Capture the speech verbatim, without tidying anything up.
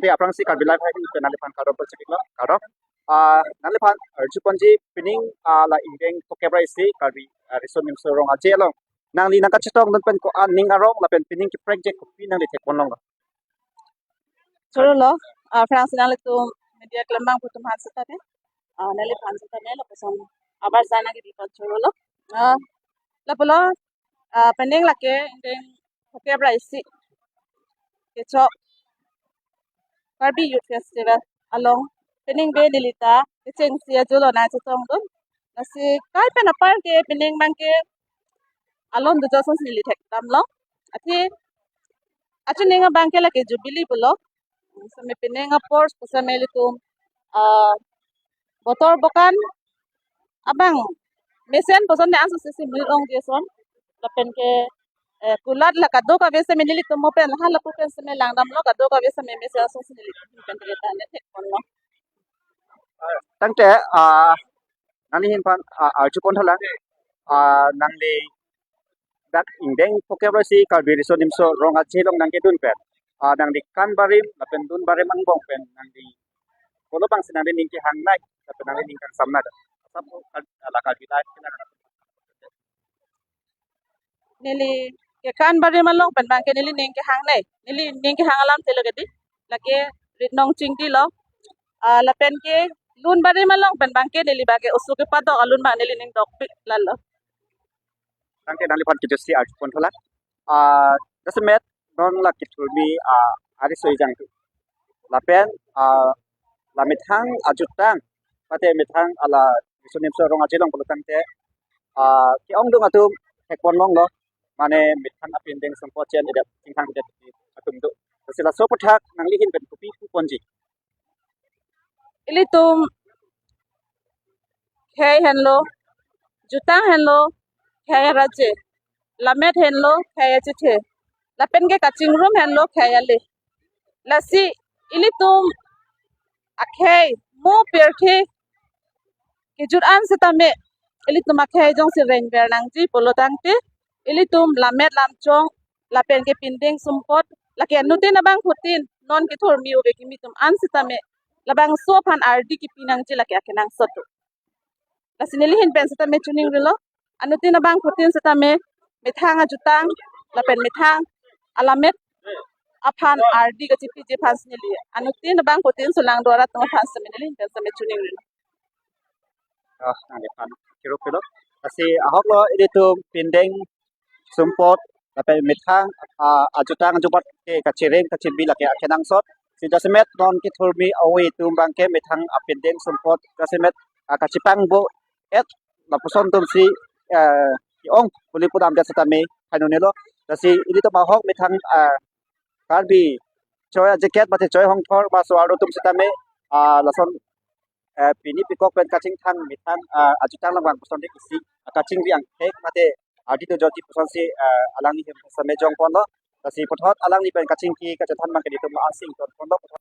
Te aphrangsi Karbi Live ahin pen nangliphan kardom pacheklo, kardom. Ah, nangliphan arjuponji pining, ah, la ingdeng phokep ra isi Karbi, ah, Riso Nimso Rong Aje along nangli nangkachetongdun pen ko-an ning arong lapen pining keprekjek kopi nangli thekponlonglo? Chorolo, ah, aphrangsi nanglitum media keklem abang atum aphan setame, ah, nangliphan setame lapuson abar sana kidi pon chorolo. Ah, lapulo, ah, pining lake ingdeng phokep ra isi kechok Karbi Youth Festival along pining be neli ta kechengsi ajo lo nangchetongdun. Lasi kai pen apar ke pining abangke alon do joson neli thekdamlo. Athe achuning abangke lake Jubilee pulo. Same pining apor same ilitum, ah, botor bokan abang mesen puson de anso sisi mil ong dison. Lapen ke, eh, kulat la kadokave same nelitum mo pen hala pu pen same langdamlo, kadokave same mesen anso sisi nelitum pen de ta ne thekponlo. Tangte, ah, nangli ahin pen, ah, arjupon thalang, ah, nangli dak ingdeng phokep ra isi Karbi Riso Nimso Rong Aje along nangkedun pen, ah, nangli kan barim lapen dun barim angbong pen nangli kolo abangsi nangli ning kehangnei lapen nangli ning kangsam nada? Asap ko kan ala Karbi Live kelang. Neli ke kan barim along pen abangke neli ning kehangnei. Neli ning kehang alam te lo kedi. Lake rit nong chingdi lo. Ah, lapen ke lun barim along pen abangke neli abangke oso kepadok alun abang neli ning dokpik lalo. Tangte nangliphan kejutsi arjupon thalang. Ah, jasemet non la kethurmi, ah, ariso ejang tu. Lapen, ah, la methang ajutang, mate methang ala Riso Nimso Rong Aje along pulo tangte, ah, ke-ongdung atum thekponlonglo, mane methang apindeng sumpot chen edet, chingthang edet atum do. Lasi laso aputhak nangli ahin pen kopi puponji? Ilitum khei henlo, jutang henlo, khei araje, lamet henlo, khei achethe, lapen ke kachingrum henlo, khei ale. Lasi ilitum akhei mo pirthe kejut an setame ilitum akhei jongsi rengver nangji pulo tangte ilitum lamet lamchong lapen ke pindeng sumpot lake anuttin abangphutin non kethurmi ove kimi atum an setame labangso aphan ardi kipi nangji lake akenangsot do. Lasi neli ahin pen setame chuning rilo, anuttin abangphutin setame methang ajutang lapen methang alamet aphan ardi kachipiji aphan si neli anuttin abangphutin sulang do-an atum aphan setame neli ahin pen setame chuning rilo. Ah, nangliphan kiruk pilo. Lasi ahok lo ilitum pindeng sumpot lapen methang, ah, ajutang ajubat ke kachireng kachirbi lake akenangsot. Si jasemet non kethurmi ove atum abangke methang apindeng sumpot jasemet, ah, kachipangbo et lapuson atumsi, ah, ke-ong puli pudam det setame hainon helo. Lasi ilitum ahok methang, ah, Karbi choi ajeket mate choi hongthor ma so-arlo atum setame, ah, lason, eh, pini pikok pen kachingthang methang, ah, ajutang lang vang puson de isi, ah, kachingri angthek mate ardi dojotji pusonsi, ah, alangli ahin setame jongponlo. Lasi puthot alangli pen kachingki kachethan abangke ilitum asing tonponlo.